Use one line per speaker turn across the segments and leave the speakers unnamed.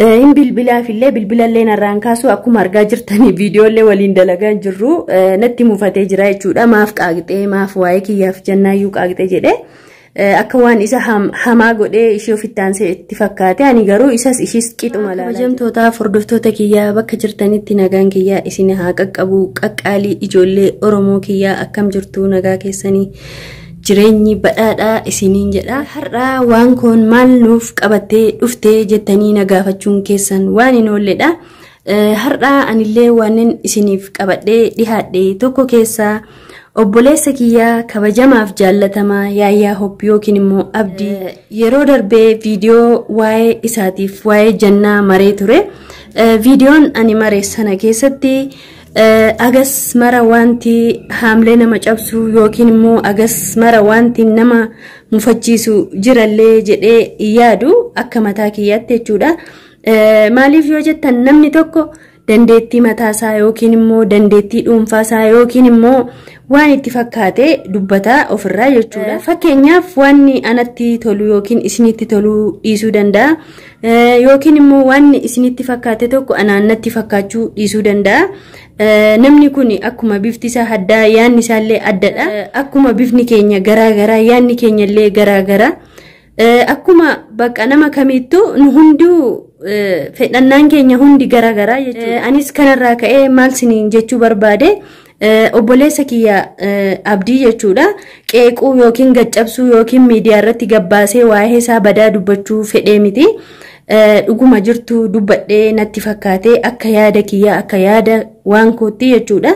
Hin bilbilaafillee bilbilallee narraan kaasu akkuma argaa jirtanii viidiyoollee waliin dalagaa jirru natti mufatee jira jechuudha. Maaf qaaqxee maaf waa'ee kiyyaaf jannaayyuu qaaqxee jedhee akka waan isa hamaa godhee ishee ofitti aansee itti fakkaate ani garuu isas ishiis qixuma laala. Kabajamtootaaf hordoftoota kiyyaa bakka jirtanitti nagaan kiyyaa isin haa qaqqabu qaqqaalii ijoollee Oromoo kiyyaa akkam jirtu nagaa keessanii jireenyi badhaadhaa isiniin jedha. Har'a waan koon maal nuuf qabattee dhuftee jettanii na gaafachuun keessan waan hin oolledha. Har'a anillee waanin isiniif qabadhee dhihaadhe tokko keessaa obboleessa kiyyaa kabajamaaf jaallatamaa Yaayyaa Hopp yookiin immoo Abdii yeroo darbee viidiyoo waa'ee isaatiif waa'ee jannaa maree ture. Viidiyoon ani mare sana keessatti agas mara wanti haamlee nama cabsu yookiin immoo agas mara wanti nama mufachiisu jirallee jedhee yaadu akka mataa kiyyaatti jechuudha. Maaliif yoo jettan namni tokko dandeettii mataasaa yookiin immoo dandeettii dhuunfaasaa yookiin immoo waan itti fakkaate dubbataa ofirraa jechuudha. Fakkeenyaaf wanni anatti tolu yookiin isinitti toluu dhiisuu danda'a. Yookiin immoo wanni isinitti fakkaate tokko anaan natti fakkaachuu dhiisuu danda'a. Namni kun akkuma bifti isaa addaa yaadni isaallee addadha. Akkuma bifni keenya garaagaraa yaadni keenya illee garaagaraa. Akkuma bakka nama kamittuu nu hunduu fedhannaan keenya hundi garaagaraa jechuudha. Anis kanarraa ka'ee maal siniin jechuu barbaade obboleessa kiyya Abdii jechuudha. Qeequu yookiin gaccabsuu yookiin miidiyaa irratti gabbaasee waa'ee isaa badaa dubbachuu fedhee miti. Dhuguma jirtu dubbadhee natti fakkaate akka yaada kiyya akka yaada waan kootti jechuudha.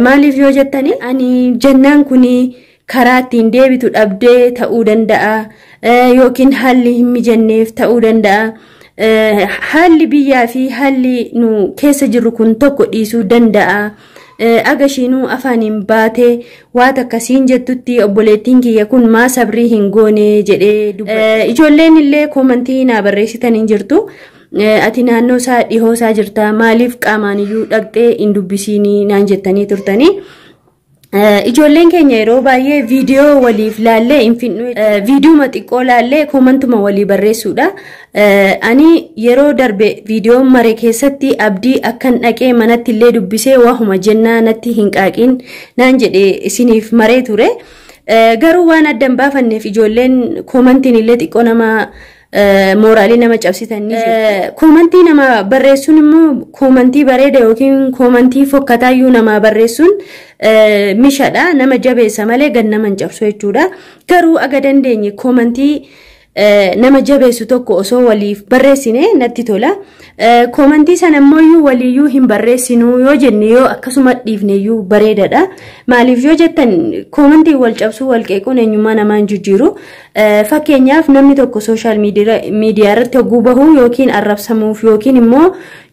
Maaliif yoo jettani ani jannaan kuni karaa ittiin deebitu dhabdee ta'uu danda'a yookiin haalli hin mijanneef ta'uu danda'a. Haalli biyyaa fi haalli nu keessa jirru kun tokko dhiisuu danda'a. Agashiinuu afaaniin baatee waan akkasiin jettutti obboleettiin kiyya kun maa sabrii hin goone jedhee dubbata. Ijoolleen illee koomantii naa barreessitan hin jirtu. Ati naannoo isaa dhihoo isaa jirta maaliif qaamaan iyyuu dhaqxee hin dubbisiinii naan jettanii turtanii. Ijoolleen keenya yeroo baay'ee viidiyoo waliif laallee hin finnu. Viidiyuma xiqqoo laallee koomantuma walii barreessuudha. Ani yeroo darbe viidiyoon mare keessatti Abdii akkan dhaqee manatti illee dubbisee waahuma jennaa natti hin qaaqiin naan jedhee isiniif maree ture. Garuu waan adda hin baafanneef ijoolleen koomantiin illee xiqqoo nama mooraalii nama cabsitan ni jiru. Koomantii nama barreessuun immoo koomantii bareeda yookiin koomantii fokkataayyuu nama barreessuun mishadha. Nama jabeessa malee gad nama hin cabsu jechuudha. Garuu aga dandeenye koomantii nama jabeessu tokko osoo waliif barreessine natti tola. Koomantii sana immoo waliiyyuu hin barreessinuu yoo jenne yoo akkasuma dhiifneyyuu bareedadha. Maaliif yoo jettan koomantii wal cabsuu wal qeequun eenyummaa namaa hin jijjiiru. Fakkeenyaaf namni tokko sooshaal miidiyaa irratti hogguu bahuu yookiin arrabsamuuf yookiin immoo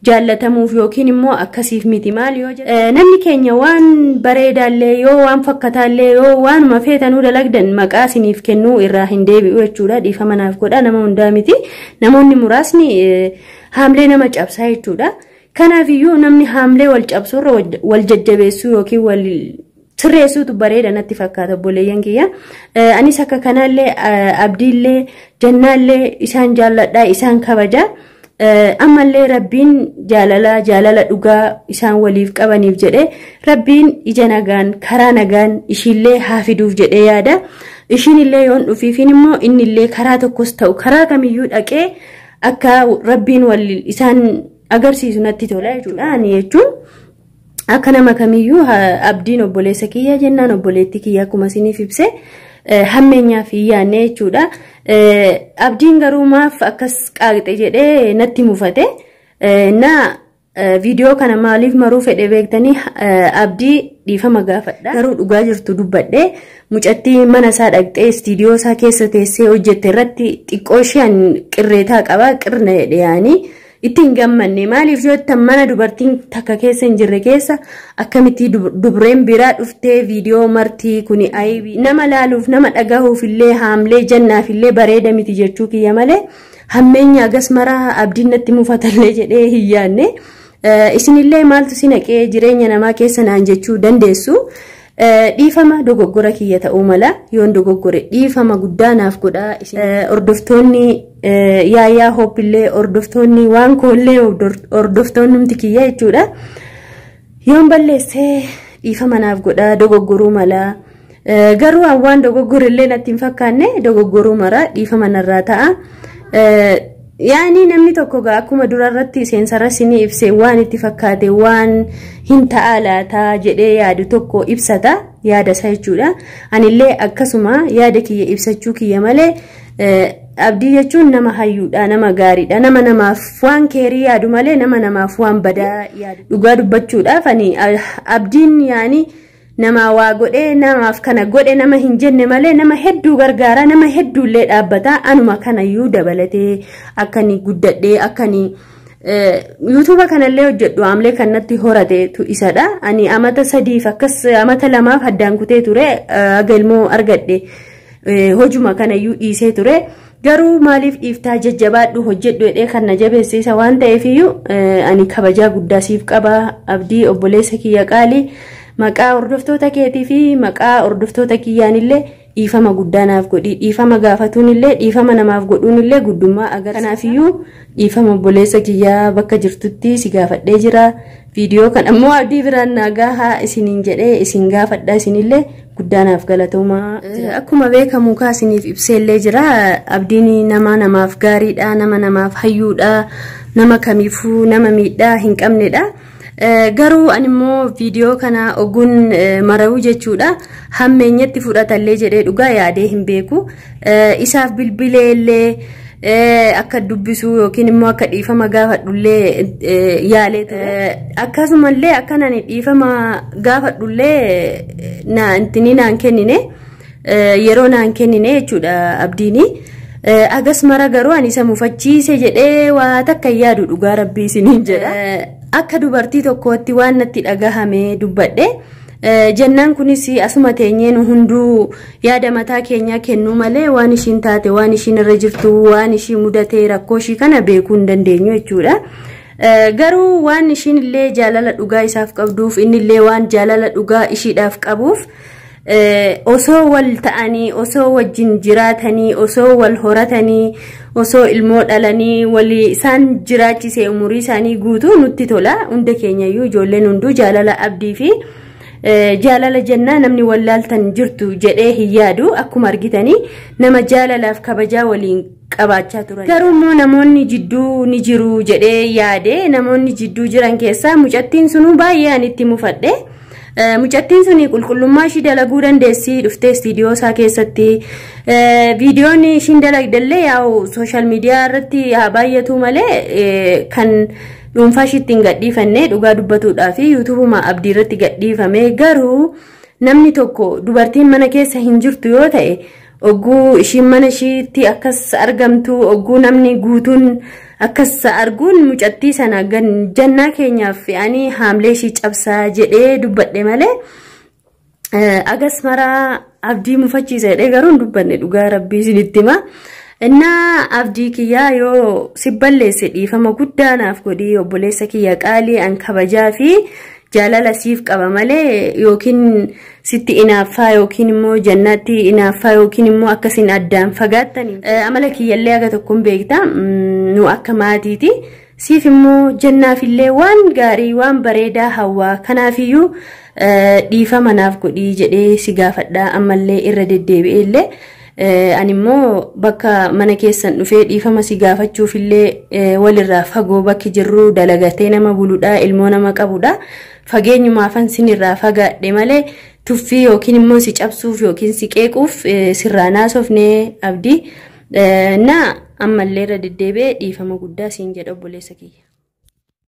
jaallatamuuf yookiin immoo akkasiif miti maal yoo jedhan namni keenya waan bareedaallee yoo waan fakkataallee yoo waanuma feetanuu dalagdan maqaa isiniif kennuu irraa hin deebi'u jechuudha. Dhiifama naaf godha nama hundaa miti. Namoonni muraasni haamlee nama cabsaa jechuudha. Kanaafiyyuu namni haamlee wal cabsuurra wal jajjabeessuu yookiin wal sirreessuutu bareeda natti fakkaata obboleeyyan kiyya. Anis akka kanaallee Abdiillee Jannaallee isaan jaalladhaa isaan kabaja. Ammallee Rabbiin jaalala jaalala dhugaa isaan waliif qabaniif jedhee Rabbiin ija nagaan karaa nagaan ishiillee haa fiduuf jedhee yaada. Ishiinillee yoon dhufiifin immoo innillee karaa tokkos ta'u karaa kamiyyuu dhaqee akka Rabbiin wal isaan agarsiisu natti tola jechuudha. Ani jechuun akka nama kamiyyuu Abdiin obboleessa kiyya jennaan obboleettii kiyya akkuma isiniif ibse hammeenyaaf hin yaadne jechuudha. Abdiin garuu maaf akkas qaaqxe jedhee natti mufate. Na viidiyoo kana maaliif maruu fedhe beektanii Abdii dhiifama gaafadha. Garuu dhugaa jirtu dubbadhe mucattii mana isaa dhaqxee istiidiyoo isaa keessa teessee hojjette irratti xiqqoo isheen qirreetaa qaba qirna jedhe yaanii. Itti hin gammanne maaliif yoo jettan mana dubartiin takka keessa hin jirre keessa akkamitti dubreen biraa dhuftee viidiyoo martii kuni ayibii nama laaluuf nama dhagahuuf illee haamlee jannaaf illee bareeda miti jechuu kiyya malee hammeenya agas maraa Abdiin natti mufatallee jedhee hin yaadne. Isinillee maaltu si naqee jireenya namaa keessa naan jechuu dandeessu. Dhiifama dogoggora kiyya ta'uu mala yoon dogoggore dhiifama guddaa naaf godhaa. Hordoftoonni Yaayaa Hoopillee hordoftoonni waan koollee hordoftoonnumti kiyya jechuudha. Yoon balleessee dhiifama naaf godhaa dogoggoruu mala. Garuu waan dogoggorellee natti hin fakkaanne dogoggoruu mara dhiifama narraa ta'a. Yaani namni tokko gaa akkuma durarratti seensarra isinii ibse waan itti fakkaate waan hin ta'a laataa jedhee yaadu tokko ibsata yaada isaa jechuudha. Anillee akkasuma yaada kiyya ibsachuu kiyya malee Abdii jechuun nama hayyuudha, nama gaariidha, nama namaaf waan keerii yaadu malee nama namaaf waan badaa yaadu. Dhugaa dubbachuudhaaf ani Abdiin yaani nama waa godhee namaaf kana godhe nama hin jenne malee nama hedduu gargaara, nama hedduullee dhaabbata. Anuma kanayyuu dabalatee akka inni guddadhee akka inni yuutuuba kanallee hojjedhu amlee kan natti horateetu isadha. Ani amata 3f akkas amata 2f addaan kutee ture haga ilmoo argadhe hojuma kanayyuu dhiisee ture. Garuu maaliif dhiiftaa jajjabaadhu hojjedhu jedhee kan na jabeesse isa waan ta'eefiyyuu ani kabajaa guddaa siif qaba. Abdii obboleessa kiyya qaalii maqaa hordoftoota keetii fi maqaa hordoftoota kiyyaanillee dhiifama guddaa naaf godhi. Dhiifama gaafatuunillee dhiifama namaaf godhuunillee guddummaa agarsiisa. Kanaafiyyuu dhiifama obboleessa kiyyaa bakka jirtutti si gaafadhee jira. Viidiyoo kan ammoo Abdii biraan naa gahaa isiniin jedhee isin gaafadha isinillee guddaa naaf galatoomaa. Akkuma beekamu kaasiniif ibseellee jira. Abdiin nama namaaf gaariidha, nama namaaf hayyuudha, nama kamiifuu nama miidhaa hin qabnedha. Garuu ani immoo viidiyoo kana oguun mara'uu jechuudha. Hammeenyatti fudhatallee jedhee dhugaa yaadee hin beeku. Isaaf bilbileellee akka dubbisuu yookiin immoo akka dhiifama gaafadhullee yaalee ture. Akkasumallee akka nani dhiifama gaafadhullee intini naan kennine yeroo naan kennine jechuudha Abdiini. Agas mara garuu ani isa mufachiise jedhee waa takka yaadu dhugaa rabbii isiniin jedha. Akka dubartii tokkootti waan natti dhagahame dubbadhe. Jennaan kunis asuma teenyee nu hunduu yaada mataa keenyaa kennuu malee waan ishiin taate, waan ishiin irra jirtu, waan ishii mudatee rakkoo ishii kana beekuu hin dandeenyu jechuudha. Garuu waan ishiin illee jaalala dhugaa isaaf qabduuf inni illee waan jaalala dhugaa ishiidhaaf qabuuf osoo wal ta'anii, osoo wajjin jiraatanii, osoo wal horatanii, osoo ilmoo dhalanii walii isaan jiraachise umurii isaanii guutuu nutti tola. Hunda keenyayyuu ijoolleen hunduu jaalala Abdii fi jaalala jennaa namni wallaaltan jirtu jedhee hin yaadu. Akkuma argitanii nama jaalalaaf kabajaa waliin qabaachaa turan. Garuu immoo namoonni jidduu ni jiru jedhee yaade namoonni jidduu jiran keessaa mucattiin sunuu baay'ee ani itti mufadhe. Mucattiin suni qulqullummaa ishii dalaguu dandeessi dhuftee istiidiyoo isaa keessatti viidiyoon ishiin dalagdellee yaa'u sooshaal miidiyaa irratti haa baay'atu malee kan dhuunfaa ishiitti hin gadhiifanne dhugaa dubbatuudhaa fi yuutuubuma Abdii irratti gadhiifame. Garuu namni tokko dubartiin mana keessa hin jirtu yoo ta'e ogguu ishiin mana ishiitti akkas argamtu ogguu namni guutuun akkas arguun mucattii sana jannaa keenyaaf ani haamlee ishii cabsaa jedhee dubbadhe malee agas maraa Abdii mufachiisa jedhee garuu hin dubbanne dhugaa rabbii isinitti hima. Innaa Abdii kiyyaa yoo si balleesse dhiifama guddaa naaf godhii obboleessa kiyya qaalii an kabajaa fi jaalala siif qaba malee yookiin sitti inaaffaa yookiin immoo jannaatti inaaffaa yookiin immoo akkasiin addaan fagaattanii amala kiyyallee aga tokkoon beekta nu akka maatiiti. Siif immoo jannaafillee waan gaarii waan bareedaa hawwaa kanaafiyyuu dhiifama naaf godhii jedhee si gaafadhaa ammallee irra deddeebi'ee illee. Ani immoo bakka mana keessan dhufee dhiifama si gaafachuufillee walirraa fagoo bakki jirru dalagatee nama buludha ilmoo nama qabudha. Fageenyumaafan sinirraa fagaadhe malee tuffii yookiin immoo si cabsuuf yookiin si qeequuf sirraa naasofne Abdii. Na ammallee irra deddeebi'ee dhiifama guddaa siin jedha obboleessa kiyya.